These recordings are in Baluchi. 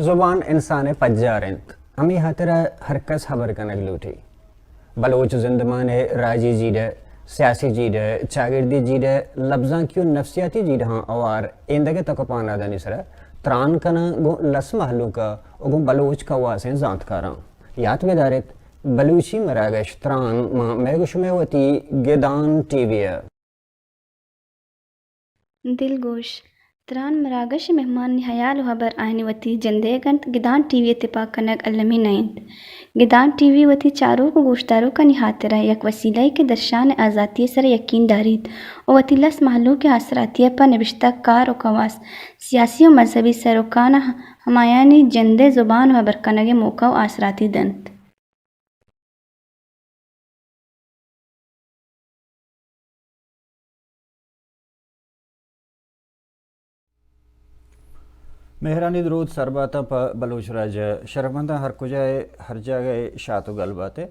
زبان انسان ءِ پجار انت، ہمے ہاترا ہر کس ہبر کنگ لوٹی۔ بلوچ زندمان ءِ راجی جیڑہ، سیاسی جیڑہ، چاگردی جیڑہ، لبزانکی و نفسیاتی جیڑہاں ہوار ایندگہ تک و پانادانی سرا تران کناں گوں لس مہلوک ءَ و گوں بلوچ کواسیں زانتکاراں۔ یات بداریت، بلوچی مراگش تران ماں مئے گوں شمئے وتی گدان ٹی وی ءَ۔ دلگوش، تران مراگش ءِ مہمانانی ہیال و ہبر آیانی وتی جندئیگ انت، گدان ٹی وی ءِ تپاک کنگ المی نہ انت۔ گدان ٹی وی وتی چاروک و گوشداروکانی ہاترا یک وسیلہ یے کہ درشان ءِ آزاتی ءِ سرا یکین داریت و وتی لس مہلوک ءِ آسراتی ءَ پہ نبشتہ کار و کواس، سیاسی و مذہبی سروکاناں ہمایانی جندئے زبان و ہبر کنگ ءِ موقع و آسراتی دنت۔ مہرانی درود سر باتاں پہ بلوچ راج ءَ۔ شرفمنداں ہر کجا ءَ ہر جاگہ ءَ شات و گل بات ئے۔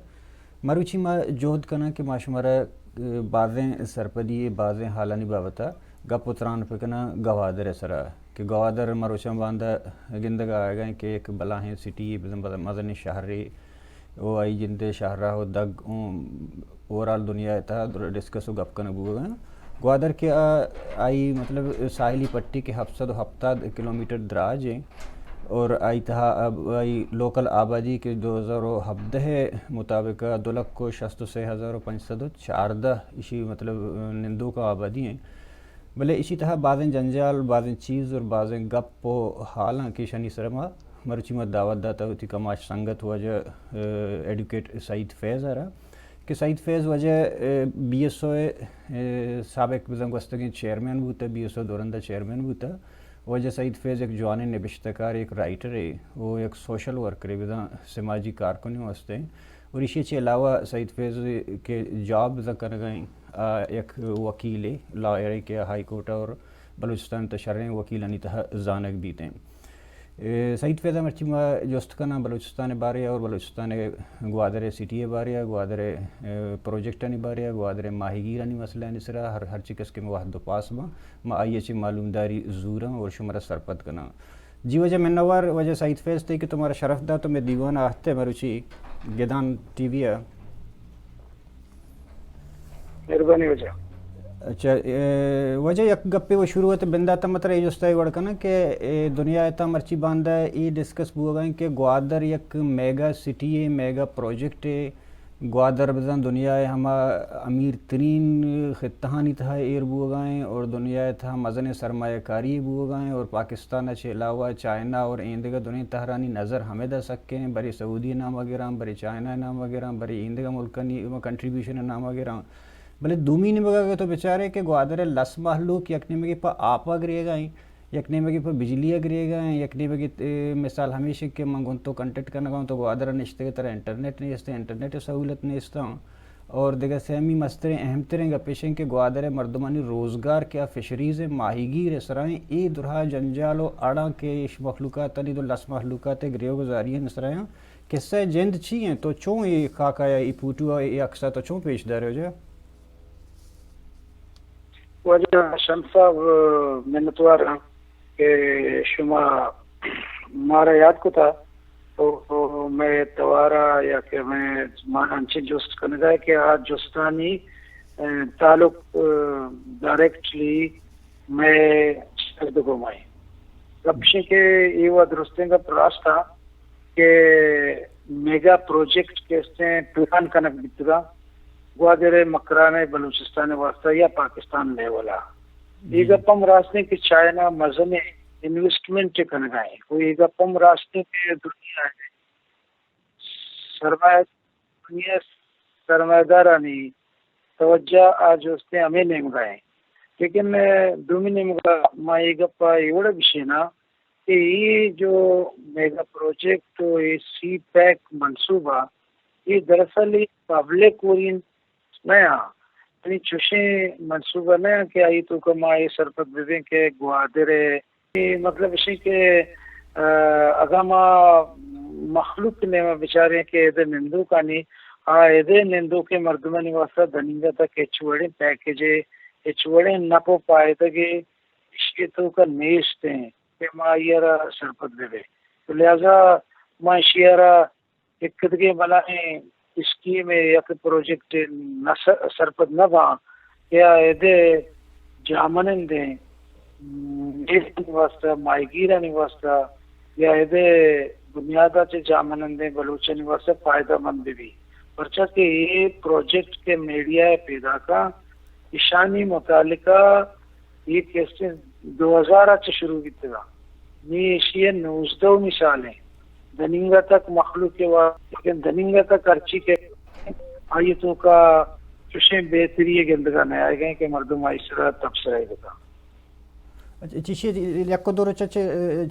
مروچی ما جہد کناں کہ ما شمارا، اه، بازیں سرپدی ءِ بازیں حالانی بابت ءَ گپ و تران بکناں گوادر ءِ سرا کہ گوادر مروچاں باندا گندگ ءَ آیگ ءَ کہ یک بلاہیں سٹی یے، بزاں مزنیں شہرے، و آئی جند ءِ شاہراہ و دگ اوں اوورآل دنیا ءِ تہا در-، ڈسکس و گپ کنگ بوگ ءَ انت۔ گوادر کہ آ-، آئی مطلب ساحلی پٹی کہ ہفت سد و ہپتاد کلومیٹر دراج ایں اور آئی تہا اب-، آئی لوکل آبادی کہ دو ہزار و ہبدہ ءِ مطابق دو لکھ و شست و سے ہزار و پنچ سد و چاردہ ایشی مطلب نندوک آبادی ایں۔ بلے ایشی تہا بازیں جنجال، بازیں چیز اور بازیں گپ و حالاں کہ ایشانی سرا ما مرچی ما دعوت داتا وتی کماش سنگت واجہ، اه، ایڈوکیٹ سعید فیض ءَ را کہ سعید فیض واجہ، اه، بی ایس او ءِ، اه، سابق بزاں گوستگیں چیئرمین بوتا، بی ایس او دورندا چیئرمین بوتا۔ واجہ سعید فیض یک جوانیں نبشتہ کارے، یک رائٹرے و یک سوشل ورکرے، بزاں سماجی کارکنے ہستیں۔ اور ایشی چہ علاوہ سعید فیض کہ جاب بزاں کنگا ایں، آ، یک وکیلے، لائرے کہ ہائی کورٹ اور بلوچستان تہ شریں وکیلانی تہا زانگ بیتیں۔ اے، سعید فیض ءَ مرچی ما جست کناں بلوچستان ءِ بارے ءَ اور بلوچستان ءِ گوادر ءِ سٹی ءِ بارے ءَ، گوادر ءِ، اے، پروجیکٹانی بارے ءَ، گوادر ءِ ماہیگیرانی مسئلہانی سرا ہر، ہرچی کس کہ ما وہد و پاس باں، ما آئی ءَ چہ معلومداری زوراں اور شمارا سرپد کناں۔ جی واجہ منوار، واجہ سعید فیض تئی کہ تو مارا شرف دات تو مئے دیوان ءَ آہتے مروچی گدان ٹی وی ءَ۔ مہربانی واجہ۔ اچھا، اے، واجہ یک گپے و شروعات بندات ءَ متر اے جستا اے وڑ کناں کہ اے دنیا ءِ تہا مرچی باندا اے ڈسکس بوگا ایں کہ گوادر یک میگا سٹی اے، میگا پروجیکٹ اے، گوادر بزاں دنیا ءِ ہما امیر ترین خطہانی تہا ایر بوگا ایں اور دنیا ءِ تہا مزنیں سرمایہ کاری بوگا ایں اور پاکستان ءَ چہ علاوہ چائنا اور ایندگہ دنیا تہرانی نظر ہمدا سکیں، برے سعودی ءِ نام ءَ گراں، برے چائنا ءِ نام ءَ گراں، برے ایندگہ ملکانی کنٹریبیوشن ءِ نام ءَ گراں۔ بلے دومی نیمگ ءَ اگہ تو بچارے کہ گوادر ءِ لس مہلوک یک نیمگے پہ آپ ءَ گریگا ایں، یک نیمگے پہ بجلی ءَ گریگا ایں، یک نیمگے، اے، مثال ہمیش کہ من گوں تو کنٹیکٹ کنگا اوں، تو گوادر ءَ نشتگ ئے، ترا انٹرنیٹ نیست، انٹرنیٹ ءِ سہولت نیست۔ اور دگہ سیمی مستریں اہم تریں گپ ایش انت کہ گوادر ءِ مردمانی روزگار کہ آ فشریز ءِ ماہیگیر ءِ سرا انت، اے درہا جنجال و اڑاں کہ ایش مخلوقاتانی دو لس مہلوقات ءِ گریوگزاری ءِ سرا انت۔ قصہ ءِ جند چی انت؟ تو چون اے خاکہ ءَ، اے پوٹو ءَ، اے عکس ءَ تو چون پیش دارے واجہ؟ واجہ شمس صاحب، منتوار آں کہ شما مارا یاد کتا۔ تو مئے توار ءَ یا کہ مئے ما انچیں جست کنگ ءَ کہ آ جستانی، اه، تعلق، اه، ڈائریکٹلی مئے شاگرد گوما ایں۔ گپ اش انت کہ اے و درستیں گپ راست ءَ کہ میگا پروجیکٹ کہ استیں پلان کنگ بیتگاں گوادر ءِ مکران ءِ بلوچستان ءِ واستہ یا پاکستان لیول ءَ۔ اے گپ ہم راست انت کہ چائنا مزنیں انویسٹمنٹ کنگا ایں۔ و اے گپ ہم راست انت کہ دنیا ءِ سرمایہ، سرمایہ دارانی توجہ آ جوستیں ہمے نیمگا ہیں۔ لیکن، اے، دومی نیمگا ما اے گپ ء اے وڑ ء گشیناں کہ اے جو میگا پروجیکٹ و اے سی پیک منصوبہ، اے دراصل اے پبلک اورینٹ نہ آں۔ یعنی چوشیں منصوبہ نہ آں کہ آئی توکا ما اے سرپد ببیں کہ گوادر ء، اے مطلب اشیں کہ، ا، اگاں ما مخلوق نیما بچاریں کہ ادے نندوکانی، آ ادے نندوکیں مردمانی واسطہ دننگا تک ہچ وڑیں پیکج ء، ہچ وڑیں نپ و پائدگے اشی توکا نیست ہیں کہ ما آئی ء را سرپد بہ بیں۔ تو لہذا ما ایشی ء را یک دگہ بلاہیں اسکیم ء یک پروجیکٹ ء نہ س-، سرپد نہ باں کہ آ ادے جاہمنندیں، م، نیستانی واسطہ، ماہیگیرانی واسطہ یا ادے بنیاد ء چہ جاہمنندیں بلوچانی واسطہ فائدہ مند بہ بی۔ پرچا کہ اے پروجیکٹ کہ میڈیا ء پیداکاں، ایشانی متعلقہ اے کیسز دو ہزار ء چہ شروع بیتگاں۔ نی ایشی ء نوزدہمی سال ہیں۔ دننگا تک مخلوق ء وا-، دننگا تک ہرچی کہ آئی توکا چوشیں بہتری ء گندگا نہ آئیگیں کہ مردم آئی سرا تبصرہ بکا۔ اچھا، چیشی یک دو روچ چہ،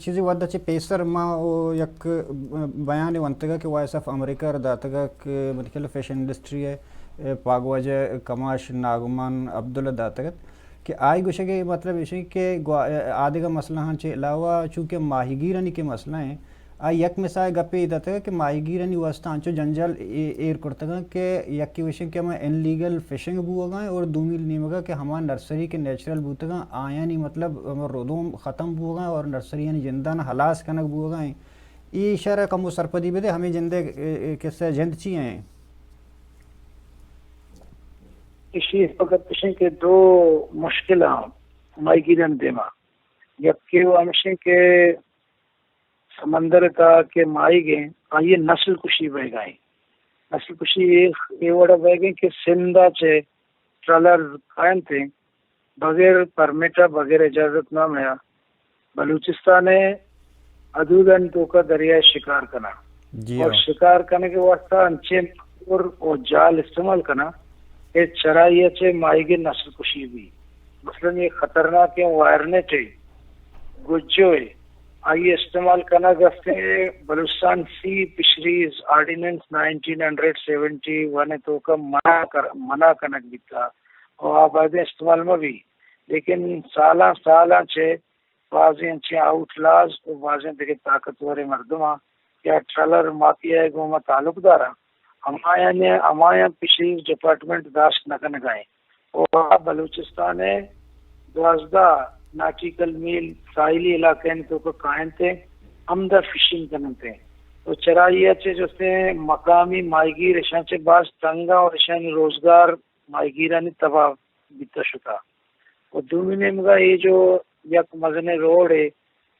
چیزی ودا چہ پیسر ما او یک بیان ونتگا کہ وائس آف امریکہ را داتگا کہ متکل فیشن انڈسٹری ء پاگواجہ کماش ناگمان عبداللہ داتگت۔ کہ آئی گوشگ ء مطلب ایش انت کہ گوا-، آدگہ مسئلہ آں چہ علاوہ چونکہ ماہیگیرانی کہ مسئلہ ہیں، آئی یک مثال گپے داتگ کہ ماہیگیرانی واسطہ انچو جنجال اے-، ایر کرتگاں کہ یکے وشیں کہ ہمیں انلیگل فشنگ بوگا ہیں اور دومی نیمگا کہ ہما نرسری کہ نیچرل بوتگاں آیانی مطلب ہمیں ردوم ختم بوگا ہیں اور نرسریانی جندان ہلاس کنگ بوگا ہیں۔ ای شرح کمو سرپدی بدے ہمیں جندے، اے، اے، قصہ جند چی ہیں؟ ایشی ء پہ گپ اش انت کہ دو مشکل آں ماہیگیرانی دیما۔ یکے و ہمش انت کہ سمندر ء تہا کہ ماہیگ انت، آئی ء نسل کشی بئیگا انت۔ نسل کشی اے، اے وڑ ء بئیگ انت کہ سندھ ء چہ ٹرالر کاینت انت، بغیر پرمٹ ء، بغیر اجازت نامہ ء بلوچستان ء حدودانی توکا دریائے شکار کناں۔ جی اور ہاں۔ شکار کنگ ء واستہ انچیں پور و جال استعمال کناں کہ چرائی ء چہ ماہیگ ء نسل کشی بی۔ مثلاً یہ خطرناکیں وائرنیٹ ء گجو ء آئی استعمال کنگ است ء Balochistan sea fisheries ordinance nineteen hundred seventy one ء توکا منع کر-، منع کنگ بیتا۔ و آ بایدیں استعمال مہ بی، لیکن سالاں سالاں چہ بازیں انچیں آؤٹ لاز و بازیں دگہ طاقتوریں مردماں کہ آ ٹرالر مافیا ء گوما تعلق داراں، ہمایانی، ہمایاں فشریز ڈپارٹمنٹ داشت نہ کنگا ایں و آ بلوچستان ء دوازدہ ناٹیکل میل ساحلی علاقہانی توکا کاینت ء ہمدا فشنگ کننت ء و چرائی ء چہ جستیں مقامی ماہیگیر اشاں چہ باز تنگاں و اشانی روزگار ماہیگیرانی تباہ بیتہ شتہ۔ و دومی نیمگا اے جو یک مزنیں روڈے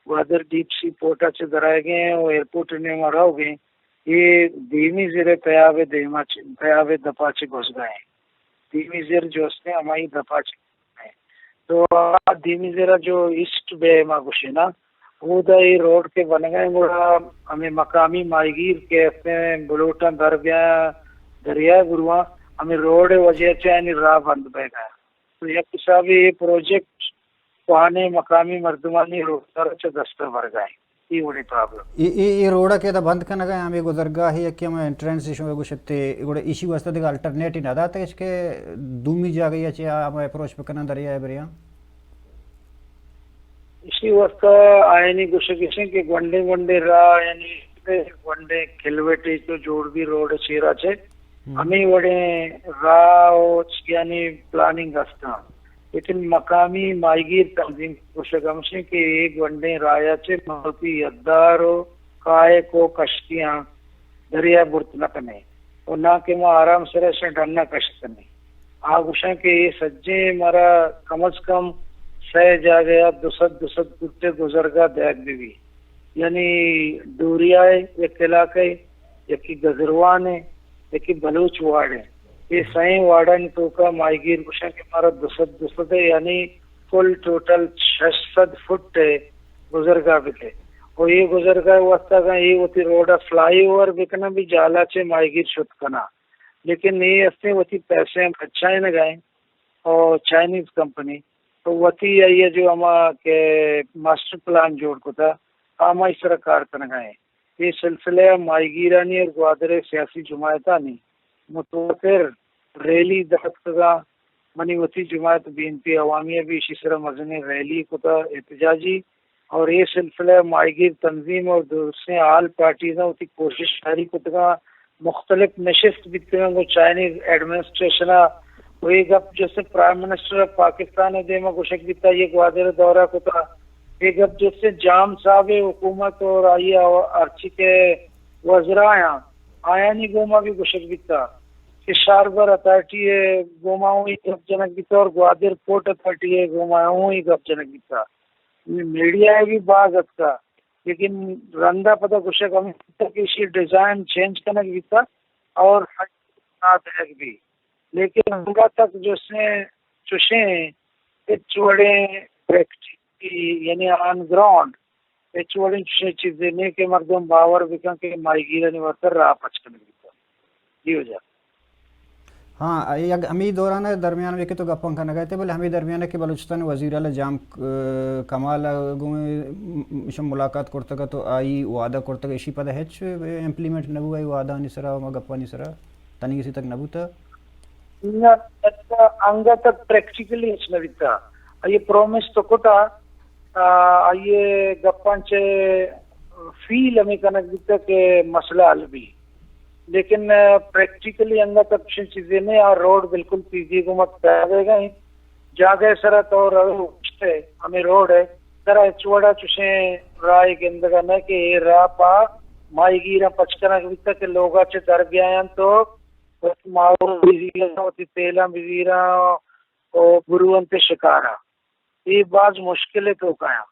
گوادر ڈیپ سی پورٹ ء چہ درآیگیں و ایئرپورٹ ء نیما روگیں، اے دیمی زر ء تیاب ء دیما چ-، تیاب ء دپا چہ گوزگا ایں۔ دیمی زر جو استیں ہمائی دپا چہ تو آ دیمی زرا جو ایسٹ بے ما گوشے نا، اودا اے روڈ کے بنگا ہیں، گڑا ہمیں مقامی ماہیگیر کے استیں بلوٹاں در بیاں، دریا برواں، ہمیں روڈ وجہ چہ آنی راہ بند بیگا۔ تو یک حسابے اے پروجیکٹ کوہنیں مقامی مردمانی روزگار چہ دست برگا ہیں۔ اے وڑیں پرابلم۔ اے، اے، اے روڈ ء کہ ادا بند کنگ ء ہمے گزرگاہ ء کہ ہمے انٹرنس شما گوشت ء، گڑا ایشی واسطہ دگہ الٹرنیٹو نہ داتگ اش کہ دومی جاگہ ء چہ آ ہمے اپروچ بکناں دریا ء بریاں؟ ایشی واسطہ آیانی گوشگ اش انت کہ گونڈیں گونڈیں راہ یعنی گونڈیں کلوٹے چو جوڑ بی روڈ چیرا چہ ہم۔ ہمے وڑیں راہ و چیانی پلاننگ استاں۔ لیکن مقامی ماہیگیر تنظیم گوشگ ہمشیں کہ اے گونڈیں راہ ء چہ مروچی یدار و کائک و کشتیاں دریا برت نہ کنیں و ناں کہ ما آرام سرا اشاں ڈنا کشت کنیں۔ آ گوشاں کہ اے سجیں مارا کم از کم سئے جاگہ ء دو سد، دو سد فٹ ء گزرگا دیگ بہ بی۔ یعنی ڈوریا ء یک علاقہ ء، یکے گزروان ء، یکے بلوچ واڑ ء۔ اے سئیں واڑانی توکا ماہیگیر گوشاں کہ مارا دو سد، دو سد ء یعنی کل ٹوٹل شش سد فٹ ء بزرگا بدے۔ و اے گزرگاہ واسطہ اگاں اے وتی روڈ ءَ فلائی اوور بکناں، بھی جالا چہ ماہیگیر شت کناں، لیکن اے استیں وتی پیسے ہم بچائینگا ایں اور چائنیز کمپنی تو وتی آئی ءَ جو ہما کہ ماسٹر پلان جوڑ کتا، ہمائی سرا کار کنگا ایں۔ اے سلسلہ ءَ ماہیگیرانی اور گوادر ءِ سیاسی جماعتانی متواتر ریلی درتکگا۔ منی وتی جماعت بی این پی عوامی ءَ بھی اشی سرا مزنیں ریلی کتا احتجاجی، اور اے سلسلہ ءَ ماہیگیر تنظیم اور درستیں آل پارٹیزاں وتی کوشش جاری کتگاں، مختلف نشست بیتگاں گوں چائنیز ایڈمنسٹریشن ءَ، و اے گپ جستے پرائم منسٹر آف پاکستان ءِ دیما گوشگ بیتا، یہ گوادر ءَ دورہ کتا۔ اے گپ جستے جام صاحب ءِ حکومت اور آئی ءِ ہرچی کہ وزرایاں، آیانی گوما بھی گوشگ بیتا کہ شاربر اتھارٹی ءِ گوما ہوں اے گپ جنگ بیتا اور گوادر پورٹ اتھارٹی ءِ گوما ہوں اے گپ جنگ بیتا۔ میڈیا ءَ بھی باز اتکا، لیکن رندا پدا گوشگ ہمیں بیتا کہ ایشی ڈیزائن چینج کنگ بیتا اور ہر ساتھ ایک بھی، لیکن انگا تک جو سے چوشیں ہچ وڑیں پریکٹیکلی، یعنی آن گراؤنڈ ہچ وڑیں چوشیں چیزے نہیں کہ مردم باور بکن کہ ماہیگیرانی واسطہ راہ پچ کنگ بیتا۔ جی ہو جا۔ ہاں، یک ہمے دوران ءَ درمیان ءَ کہ تو گپاں کنگ ءَ ئے، بلے ہمے درمیان ءَ کہ بلوچستان ءِ وزیر اعلیٰ جام، ک-، کمال ءَ گوں ایشاں ملاقات کرتگ ءُ تو آئی وعدہ کرتگ، ایشی پدا ہچ امپلیمنٹ نہ بوت، آئی وعدہانی سرا، ہما گپانی سرا تنیگہ سی تک نہ بوت؟ نہ، انگت پریکٹیکلی ہچ نہ بیتا۔ آئی پرومس تو کتا، آ، آئی گپاں چہ فیل ہمیں کنگ بیتا کہ مسئلہ حل بی۔ لیکن، آ، پریکٹیکلی انگت چیزے نہیں، آ روڈ بالکل تیزی گوما تیار ہے گا۔ جاگہ سرا تو روے اوشتے ہمیں روڈ ہے، ترا ہچ وڑا چوشیں راہ گندگا نہ کہ اے راہ پا ماہیگیراں پچ کنگ بیتا کہ لوگا چہ در بیایاں تو وتی ماحول بزیراں، وتی تیلاں بزیراں، او برو انت شکارا۔ اے باز مشکل ہے تو کایاں۔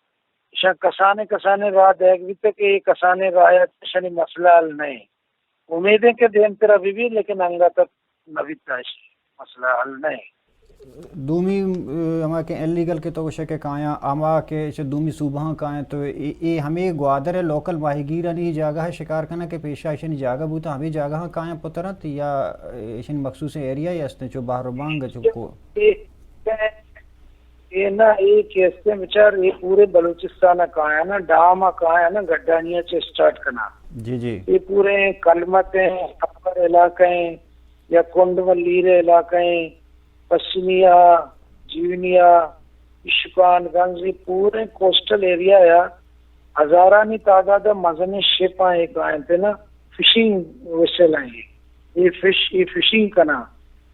ایشاں کسانیں کسانیں راہ دیگ بیتا کہ اے کسانیں راہ ءَ چہ ایشانی مسئلہ حل نہ ایں۔ امیدیں کہ دیمترا بہ بی، لیکن انگت نہ بیتا، ایشی مسئلہ حل نہ ایں۔ دومی، اه، ہما کہ انلیگل کہ تو گوشے کہ کایاں، ہما کہ چہ دومی صوبہاں کایاں، تو اے، اے ہمے گوادر ءِ لوکل ماہیگیرانی جاگہ ءَ شکار کناں کہ پیشا ایشانی جاگہ بوتاں، ہمے جاگہاں کایاں پترنت یا ایشانی مخصوصیں ایریا ئے استیں چو بحر و بانگ چو کو؟ اے، اے نہ، اے کہ استیں بچار، اے پورے بلوچستان ءَ کایاں نا، ڈام ءَ کایاں نا، گڈانی ءَ چہ اسٹارٹ کناں۔ جی، جی۔ اے پورے کلمت ہیں، اپر علاقہ ہیں، یا کنڈ ملیر علاقہ ہیں، پسنی ءَ، جیونی ءَ، اشکان گنج، اے پورے کوسٹل ایریا ءَ ہزارانی تعداد ءَ مزنیں شپ آں اے کاینت نا، فشنگ ویسل آں اے۔ اے فش، اے فشنگ کناں۔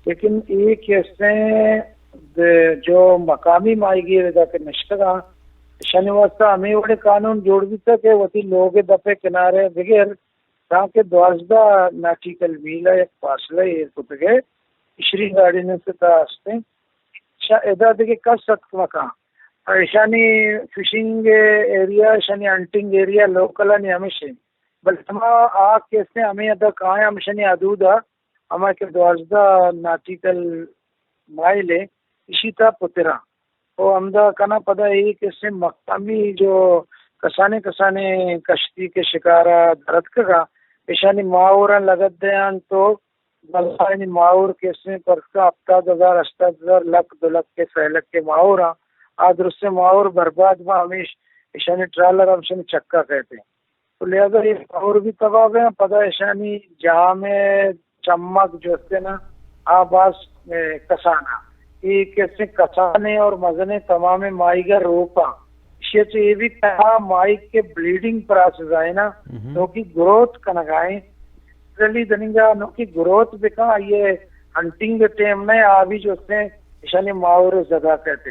لیکن اے کہ استیں جو مقامی ماہیگیر ادا کہ نشتگاں، اشانی واسطہ ہمے وڑیں قانون جوڑ بیتا کہ وتی لوگ ءِ دپ ءِ کنارے بگر تاکہ دوازدہ ناٹیکل میل ءَ یک فاصلہ ایر کتگ ءَ فشریز آرڈیننس ءِ تہا استیں۔ شا-، ادا دگہ کس اتک مکاں۔ ایشانی فشنگ ایریا، ایشانی ہنٹنگ ایریا لوکلانی ہمیش انت۔ بلے ہما آ کہ استیں ہمے ادا کایاں ہمشانی حدود ءَ، ہما کہ دوازدہ ناٹیکل مائل ءَ، ایشی تہا پتراں۔ و ہمدا کناں پدا اے کہ استیں مقامی جو کسانیں کسانیں کشتی کہ شکار ءَ در اتکگاں، ایشانی ماہوراں لگت دیاں تو بلائیں ماہور کہ استیں پرسکا ہپتاد ہزار، ہشتاد ہزار، لکھ، دو لکھ ءِ، سئے لکھ ءِ ماہوراں، آ درستیں ماہور برباد باں، ہمیش ایشانی ٹرالر ہمشانی چکا کئیت۔ تو لہذا اے ماہور بھی تباہ بیاں، پدا ایشانی جام ءِ چمگ جو استیں نا، آ باز، اے، کسان آں۔ اے کہ استیں کسانیں اور مزنیں تمامیں ماہیگ ءَ روپاں۔ ایشی ءَ چہ اے بھی تہا ماہیگ کہ بلیڈنگ پراسس آئے نا، مہم۔ نوکی گروتھ کنگا ایں۔ نیچرلی دننگا نوکی گروتھ بکن، آئی ءِ ہنٹنگ ءِ ٹائم نہ، آ بھی جو استیں ایشانی ماہور زدا کئیت۔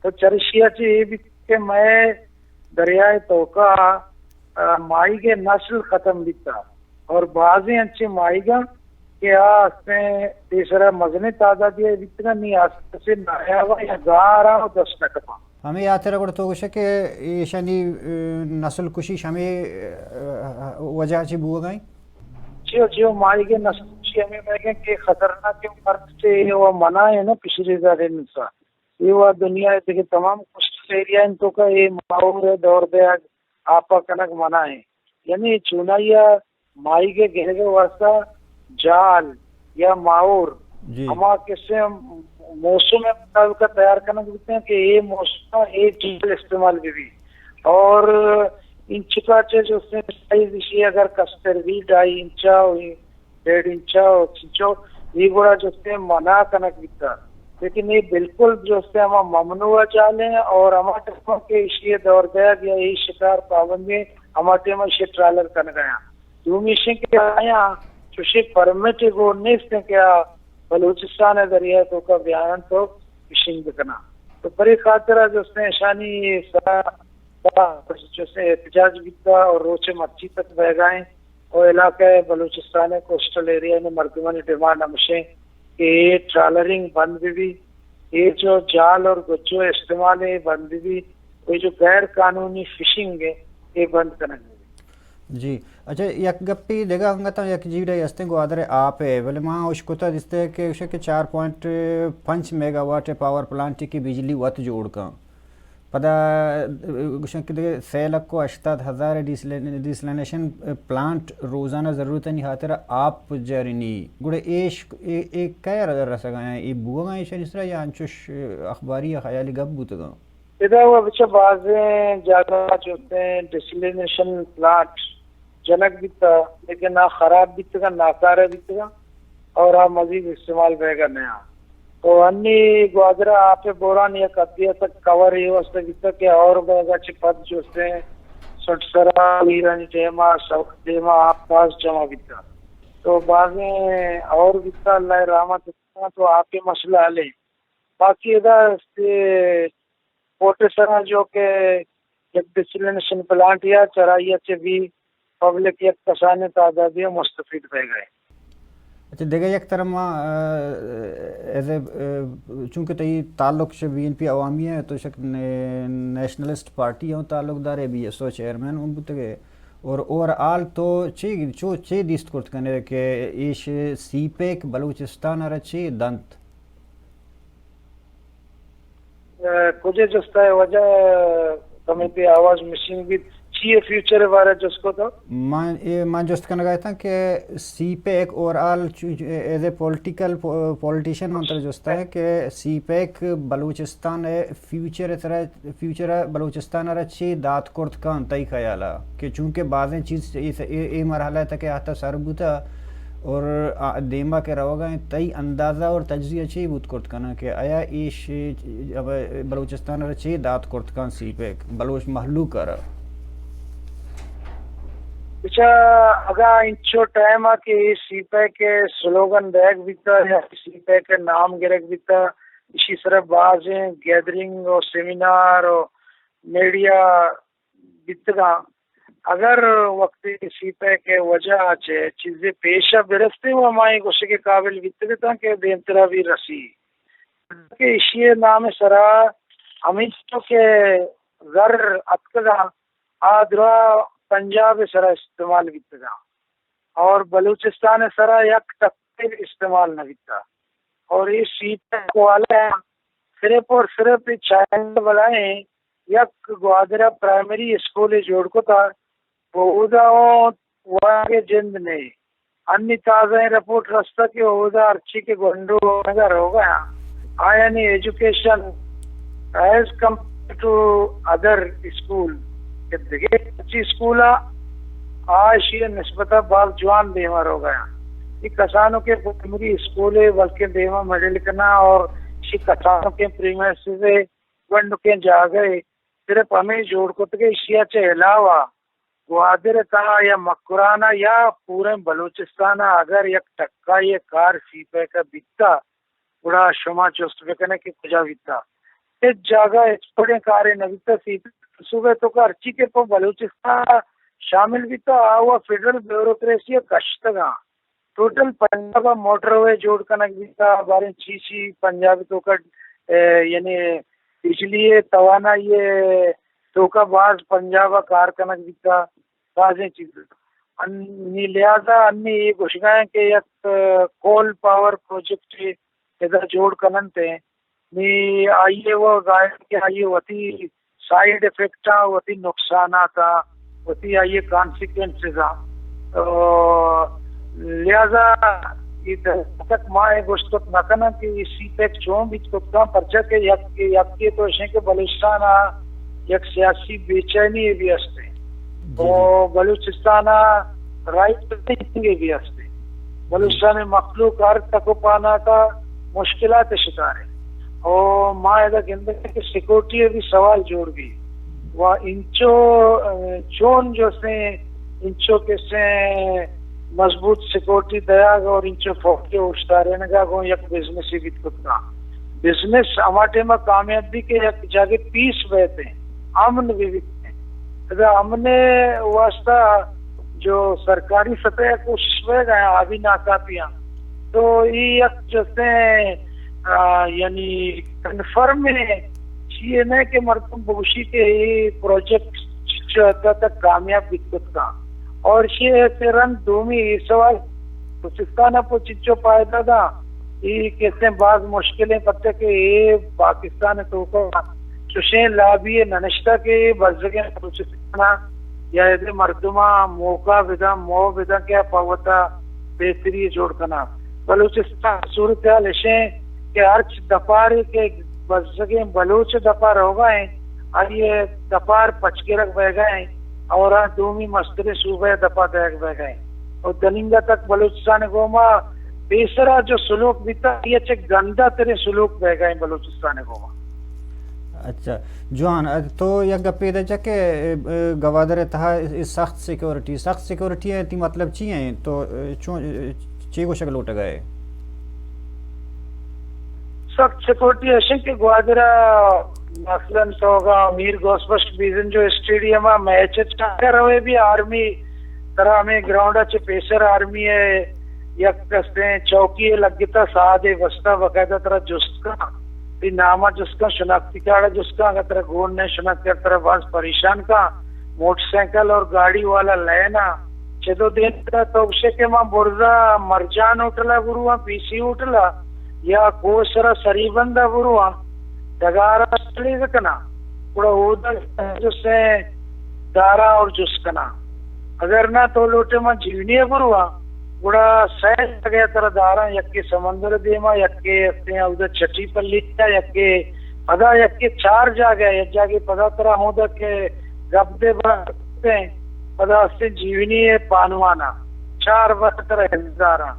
تو چریشی ءَ چہ اے بھی کہ مئے دریائے توکا، آ، ماہیگ ءِ نسل ختم بیتا اور بازیں انچیں ماہیگاں کہ آ استیں پیسرا مزنیں تعدادی ءَ بیتگاں، نی آستے سے نایاب یا گار آں و دست نہ کپاں۔ ہمے ہاترا گڑا تو گوشے کہ ایشانی، اے، نسل کشی ہمے، اے، وجہ چی بوگا ایں؟ جیو، جیو، ماہیگ ءِ نسل کشی ہمے بوگا ایں کہ خطرناک مرد چے و منع ہے نا فشریز آرڈیننس ءَ۔ اے و دنیا ءِ دگہ تمام کوسٹل ایریا انت توکا اے ماہور ءِ دور دیگ، آپ ءَ کنگ منع ایں۔ یعنی چونائی ءَ ماہیگ ءِ گرگ ءِ واستہ جال یا ماہور جی۔ ہما کسے موسم ءِ مطابق تیار کنگ بیت ایں کہ اے موسم ءَ اے جال استعمال بہ بی۔ اور انچکا چہ جو استیں سائز ایشی اگر کستر بی ڈھائی انچ ءَ، ڈیڑھ انچ ءَ، انچو، اے گڑا جو استیں منع کنگ بیتا۔ لیکن اے بالکل جو استیں ہما ممنوع جال ایں اور ہما ٹائم کہ ایشی دور دیگ یا اے شکار پابندی، ہما ٹائم ایشی ٹرالر کنگ ءَ آیاں۔ دومی ایش ایں کہ آیاں چوشیں پرمٹ گون نیست ایں کہ آ بلوچستان ءِ دریا ءِ توکا بیاینت و فشنگ بکناں۔ تو پرے خاطر ءَ جو استیں اشانی سرا جو استیں احتجاج بیتا اور روچ مرچی تک بئیگا ایں۔ و علاقہ بلوچستان ءِ کوسٹل ایریا ءِ مردمانی ڈیمانڈ ہمیش ایں کہ اے ٹرالرنگ بند بہ بی، اے جو جال اور گجو استعمال ایں بند بہ بی، و اے جو غیر قانونی فشنگ ایں، اے بند کنگ بہ بی۔ جی، اچھا، یک گپے دگہ انگت ہم یک جیڑہ ہستیں گوادر ءِ آپ ءِ، بلے ما اشکتا دیستے کہ اشے کہ چار پوائنٹ پنچ میگا واٹ ءِ پاور پلانٹ کہ بجلی وت جوڑ کن۔ پدا گوشن کہ دگہ سئے لکھ و ہشتاد ہزار ڈیسلین-، ڈیسلینیشن پلانٹ روزانہ ضرورتانی خاطر آپ جرنی۔ گڑا ایش، اے، اے کئے ر-، رسگا ایں؟ اے بوگا ایشانی سرا یا انچوش اخباری یا خیالی گپ بوتگا؟ ادا و بچہ بازیں جاگہ جو استیں ڈیسلینیشن پلانٹ جنگ بیتا، لیکن آ خراب بیتگا، ناکارہ بیتگا اور آ مزید استعمال بیگا نیا۔ تو انی گوادر آپ بوران یک حدی تک کور اے واسطہ بیتا کہ اور بیگا چہ پد جو استیں سنٹ سرا، میرانی ڈیما، سوک ڈیما آپ باز جمع بیتا۔ تو بازیں اور بیتا، اللہ رحمت بیتا، تو آپ مسئلہ حل ایں۔ باقی ادا استیں کوٹے سرا جو کہ یک ڈیسلینیشن پلانٹ یا چرائی ءَ چہ بی پبلک یک کسانیں تعدادے مستفید بیگا ایں۔ اچھا، دگہ یک طرف ما، آ، ایز اے، آ، چونکہ تئی تعلق چہ بی این پی عوامی ایں، تو شک نے-، نیشنلسٹ پارٹی ہوں تعلق دارے، بی ایس او چیئرمین ہوں بوتگے، اور اوور آل تو چے، چو چے دیست کرت کنے کہ ایش سی پیک بلوچستان ءَ را چے دنت؟ اے، کجے جستا ءِ وجہ کمے پہ آواز مسنگ بیت؟ چی اے فیوچر ءِ بارے جست کو تو؟ من، اے، من جست کنگا اتاں کہ سی پیک اوور آل چو-، ایز اے پولیٹیکل پو-، پولیٹیشین من ترا جستا ہے کہ سی پیک بلوچستان ءِ فیوچر ءِ سرا، فیوچر ءَ بلوچستان ءَ را چے دات کرت کن تئی خیال ءَ؟ کہ چونکہ بازیں چیز اے، اے، اے مرحلہ ءَ تک آتا سر بوتا، اور آ، دیما کہ روگا ایں، تئی اندازہ اور تجزیہ چے بوت کرت کناں کہ آیا ایش بلوچستان ءَ را چے دات کرت کن سی پیک بلوچ مہلوک ءَ را؟ بچا، اگاں انچو ٹائم ءَ کہ اے سی پیک ءِ سلوگن دیگ بیتا یا سی پیک ءِ نام گرگ بیتا، ایشی سرا بازیں گیدرنگ و سیمینار و میڈیا بیتگاں۔ اگر وقتی سی پیک ءِ وجہ ءَ چہ چیزے پیش ءَ برستیں و ما اے گوشگ ءِ قابل بیتگ اتاں کہ دیمترا بھی رسی۔ کہ ایشی ءِ نام ءِ سرا ہمیچو کہ زر اتکگاں، آ درا پنجاب ءِ سرا استعمال بیتگاں اور بلوچستان ءِ سرا یک ٹکے استعمال نہ بیتا۔ اور اے سی پیک والا صرف اور صرف اے چائنہ بلائیں یک گوادر ءَ پرائمری اسکولے جوڑ کتا، و اودا اوں وانگ ءِ جند نے۔ انی تازہ ایں رپورٹ رستہ کہ اودا ہرچی کہ گونڈو وانگ ءَ روگا آں، آیانی education as compare to other school کہ دگہ ہرچی اسکول ءَ آ ایشی ءِ نسبت ءَ باز جوان دیما روگا آں۔ اے کسانکیں پرائمری اسکولے بلکیں دیما مڈل کناں اور ایشی کسانکیں پریمائسز ءِ گونڈکیں جاگہ ءَ صرف ہمے جوڑ کتگ۔ ایشی ءَ چہ علاوہ گوادر ءِ تہا یا مکران ءَ یا پوریں بلوچستان ءَ اگر یک ٹکائی ءِ کار سی پیک ءَ بیتا، گڑا شما جست بکنے کہ کجا بیتا۔ ہچ جاگہ ہچ وڑیں کارے نہ بیتا۔ سی پیک ءِ منصوبہ ءِ توکا ہرچی کہ پہ بلوچستان ءَ شامل بیتا، آ وَ فیڈرل بیوروکریسی ءَ کشتگاں۔ ٹوٹل پنجاب ءَ موٹر وے جوڑ کنگ بیتا، باریں چی چی پنجاب ءِ توکا، اے، یعنی بجلی ءِ توانائی ءِ توکا باز پنجاب ءَ کار کنگ بیتا، بازیں چیز۔ انی لہذا انی اے گوشگا ایں کہ یک، اے، کول پاور پروجیکٹ ادا جوڑ کننت ایں، نی آئی ءَ وَ ظاہر کہ آئی ءَ وتی سائیڈ افیکٹ ءَ، وتی نقصانات ءَ، وتی آئی کانسیکوئنسز آ۔ تو لہذا اے دم تک ما اے گوشت کت نہ کناں کہ اے سی پیک چون بیت کت کاں، پرچا کہ یک، یکے تو اشیں کہ بلوچستان ء یک سیاسی بے چینی بھی ہستے۔ جی، جی۔ تو بلوچستان ء رائٹ تھنکنگ بھی ہستے۔ بلوچستان مخلوق ہر تک و پانا کا مشکلات شکار ہے۔ او ما ادا گندے کہ سیکورٹی بھی سوال جوڑ بھی۔ و انچو، اه، چون جو سے انچو کہ سے مضبوط سیکورٹی دیاگ اور انچو فوج اوشتارینگا گوں یک بزنس بیت کت کاں۔ بزنس ہما ٹائم کامیاب بھی کہ یک جاگے پیس بیت ہیں، امن بھی بیت ہیں۔ ادا امن واسطہ جو سرکاری سطح کوشش ہوئے گا، آ بھی ناکامی ہیں۔ تو یہ یک جیسے، آ، یعنی کنفرم ہے، چیئے نہ کہ مردم بگوشی کہ یہ پروجیکٹ چ-، چ-، تک کامیاب بیت کت کاں۔ اور یہ ایسے رند دومی یہ سوال بلوچستان ء پہ چنچو فائدہ دا؟ اے کسیں باز مشکلیں، پرچا کہ اے پاکستان ء توکا چوشیں لابی ء ننشتہ کہ اے بزگیں بلوچستان ء یا ایدے مردماں موقع بداں، موہ بداں کہ آ پہ وتا بہتری جوڑ کناں۔ بلوچستان ء صورتحال اشیں کہ ہرچ دپارے کہ بزگیں بلوچ دپا روگا ایں، آئی ء دپار پچگرگ بیگا ایں اور آ دومی مستریں صوبہ ء دپا دئیگ بیگا ایں۔ اور دننگا تک بلوچستان ء گوما پیسرا جو سلوک بیتا، یہ چہ گندہ تریں سلوک بیگا ایں بلوچستان ء گوما۔ اچھا، جوان، ا، تو یک گپے دے چا کہ، ا، ا، گوادر ء تہا ا، ا، سخت سیکورٹی، سخت سیکورٹی ء تی مطلب چی ہیں؟ تو، ا، چون، ا، چی گوشگ لوٹگا ہے؟ سخت سیکورٹی اشیں کہ گوادر ء مثلاً تو اگاں میر غوث بخش بیزن جو اسٹیڈیم ء میچ چاہے روے بھی آرمی ترا ہمیں گراؤنڈ ء چہ پیسر آرمی ء یک کستیں چوکی ء لگتا ساعت ء بستا باقاعدہ ترا جست کن، تئی نام ء جست کن، شناختی کارڈ ء جست کن، اگر ترا گون نہ شناخت کارڈ ترا باز پریشان کن، موٹر سائیکل اور گاڑی والا لین ء چدو دین ترا تو گوشے کہ ما برزا مرجان ہوٹل ء برواں، پی سی ہوٹل ء یا کوہ سرا سری بند ء برواں، ڈگار ء چلیز کناں، گڑا اودا جو سے داراں اور جست کناں۔ اگر نہ تو لوٹے من جیونی ء برواں، گڑا سئے جاگہ ء ترا داراں، یکے سمندر ء دیما، یکے استیں اودا چٹی پلی ء، یکے پدا یکے چار جاگہ ء، یک جاگے پدا ترا ہمودا کہ گپ دے بر پدا استیں جیونی ء پانوانا چار بر ترا انتظاراں۔